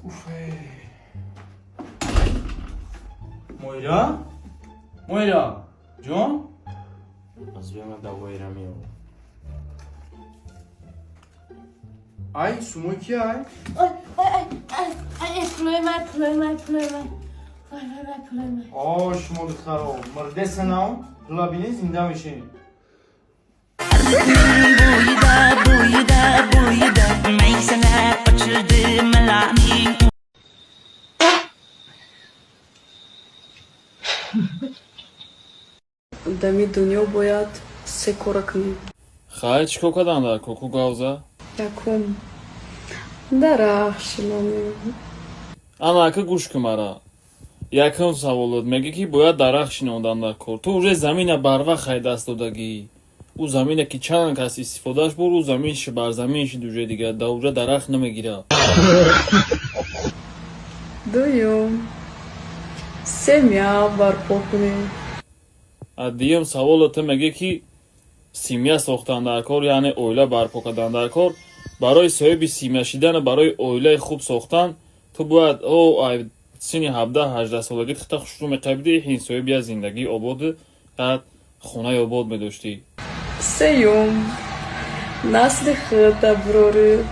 Уф, эй. Моира, Моира ҷон, аз биёма давоира меёбам. Ай, сумои ки, ай? Ой, ой, ай, ай, ай, пулои май, пулои май, пулои май. Ой, вай, вай, пулои май. О, шумо духтаро мирдесанам, пула бинед, зинда мешед. Bo'yida, bo'yida, bo'yida maysalar ochildi malaning. Дами дунё бояд се кора кунӣ. Хай, чӣ кор кардан дар коку гавза? Якум, дарахт шинонӣ. Ана, ака, гӯш кун мара. Якум саволот, мегӯ ки бояд дарахт шинондан дар кор. Ту уже замина барвақт хай даст додагӣ. Ӯ замина ки чанд кас истифодааш бур, ӯ замин бар замин шид, уже дигар да уже дарахт намегирад. Дуюм, семья барпо кунӣ. А дуюм саволо, ту мегӯ ки семья сохтан дар кор, яъне оила барпо кардан дар кор. Барои соҳиби семья шидану барои оилаи хуб сохтан ту бояд о ай синни 17-18 солагӣ хита хушрӯ меқабидӣ, ҳин соҳиби як зиндагии ободу як хонаи обод медоштӣ. Сеюм, насли худ аброрӣ.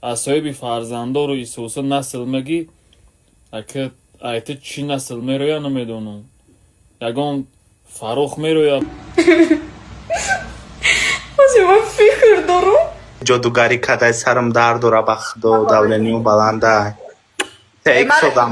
Аз соҳиби фарзандору исоса насл мегӣ, ака, ай ту чӣ насл мероя, намедонам, ягон фарох мероя. Ҳозир ман фикр дорам. Ҷодугарӣ кадай, сарам дард дора, ба худо, давление баланда тек шудам.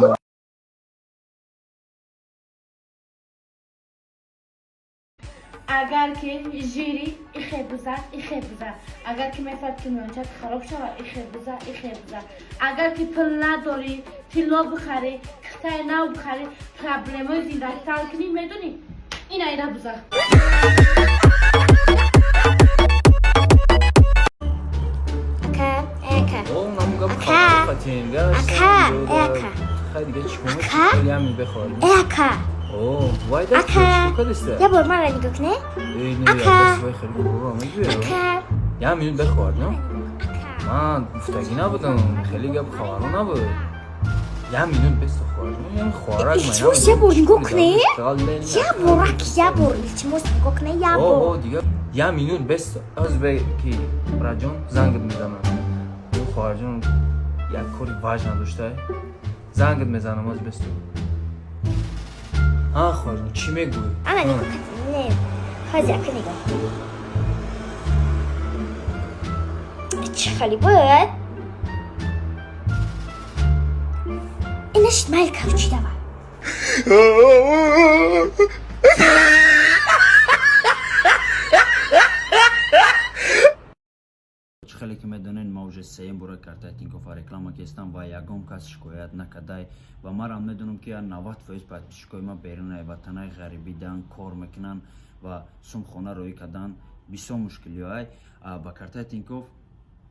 Агар ки жири, ихе биза, ихе биза. Агар ки мефаҳд ки миёнчат хароб шава, ихе биза, ихе биза. Агар ки пул надорӣ, тилло бихарӣ, кихтаи нав бихарӣ, проблемаи зиндагита ҳал кунӣ, медонӣ, ина ира биза. Ака, ака. Ака. Ака, ака. Ака. Ака. Ака. Я бор мара нигоҳ кунӣ. Ака. Ака. Я минут бехоҳад, но? Ака. Ман гуфтагӣ набудам, хеле гап хабаро набуд. Я минут бесто, хоҳарҷон, хоҳарак. Илтимос, я бор нигоҳ кунӣ. Я бор, ак, я бор, илтимос, нигоҳ кунӣ, я бор. Дига я минут бесто, ҳозир ки браҷон зангат мезанам. Хоҳарҷон як кори важна дошта, зангат мезанам, ҳозир бесто. А, хоҳарҷон, чӣ мегӯӣ? Ана, нигоҳ кун. Не. Ҳозир, ака, нигоҳ. Чӣ хеле буд? Инашид майл кавчидава. Чӣ хеле ки медонед, ма уже сеюм бора картаи Тинькоффа реклама кестам ва ягон кас шикоят накардай. Ва марам медонам, ки 90% подписчикои ма берунаи ватанаи ғарибидан кор мекунанд ва сумхона роҳӣ кардан бисёр мушкилиҳоай. Ба картаи Тинькофф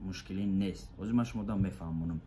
мушкилӣ нест. Ҳозир ман шумода мефаҳмонам.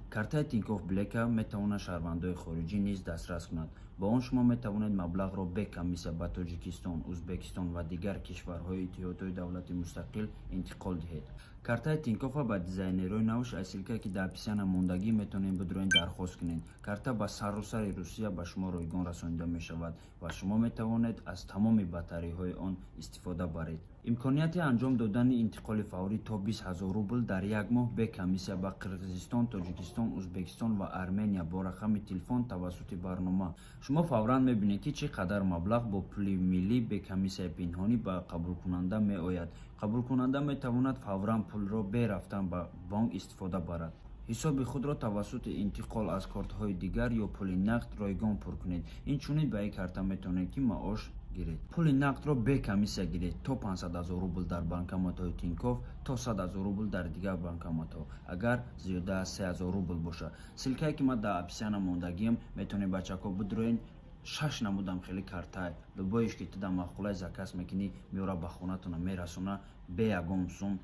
Картаи Тинькофф Блека метавонад шаҳрвандои хориҷӣ низ дастрас кунад. Бо он шумо метавонед маблағро бе комиссия ба Тоҷикистон, Ӯзбекистон ва дигар кишварҳои иттиҳодҳои давлати мустақил интиқол диҳед. Картаи Тинькоффа ба дизайнерҳои навш аз ссылка е ки дар описания мондагӣ метавонед бидроен, дархост кунед. Карта ба саросари Русия ба шумо ройгон расонида мешавад ва шумо метавонед аз тамоми бартариҳои он истифода баред. Имконияти анҷом додани интиқоли фаврӣ то 20 000 рубл дар як моҳ бе комиссия ба Қирғизистон, Тоҷикистон, Ӯзбекистон ва Армения бо рақами телефон тавассути барнома. Шумо фавран мебинед, ки чӣ қадар маблағ бо пули миллӣ бе комиссияи пинҳонӣ ба қабулкунанда меояд. Қабулкунанда метавонад фавран пулро бе рафтан ба бонк истифода барад. Ҳисоби худро тавассути интиқол аз кортҳои дигар ё пули нақд ройгон пур кунед. Инчунин ба ин карта метавонед, ки маош гиред. Пули нақдро бе комиссия гиред то 500 000 рубл дар банкоматҳои Тинькофф, то 100 000 рубл дар дигар банкоматҳо, агар зиёда аз 3000 рубл бошад. Ссылка е ки ман дар описания мондагиам, метавонед, бачако, бидроен. Шаш намудам хеле картай, любой ш ки ту дар маъқулай, заказ мекунӣ, меора, ба хонатона мерасона бе ягон сум.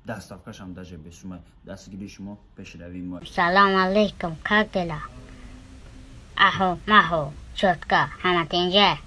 Доставка шам даже бесумай. Дастгирии шумо пешравии мо. Салом алейкум, как дела? Ахо, махо, чётко, ҳама тинҷа?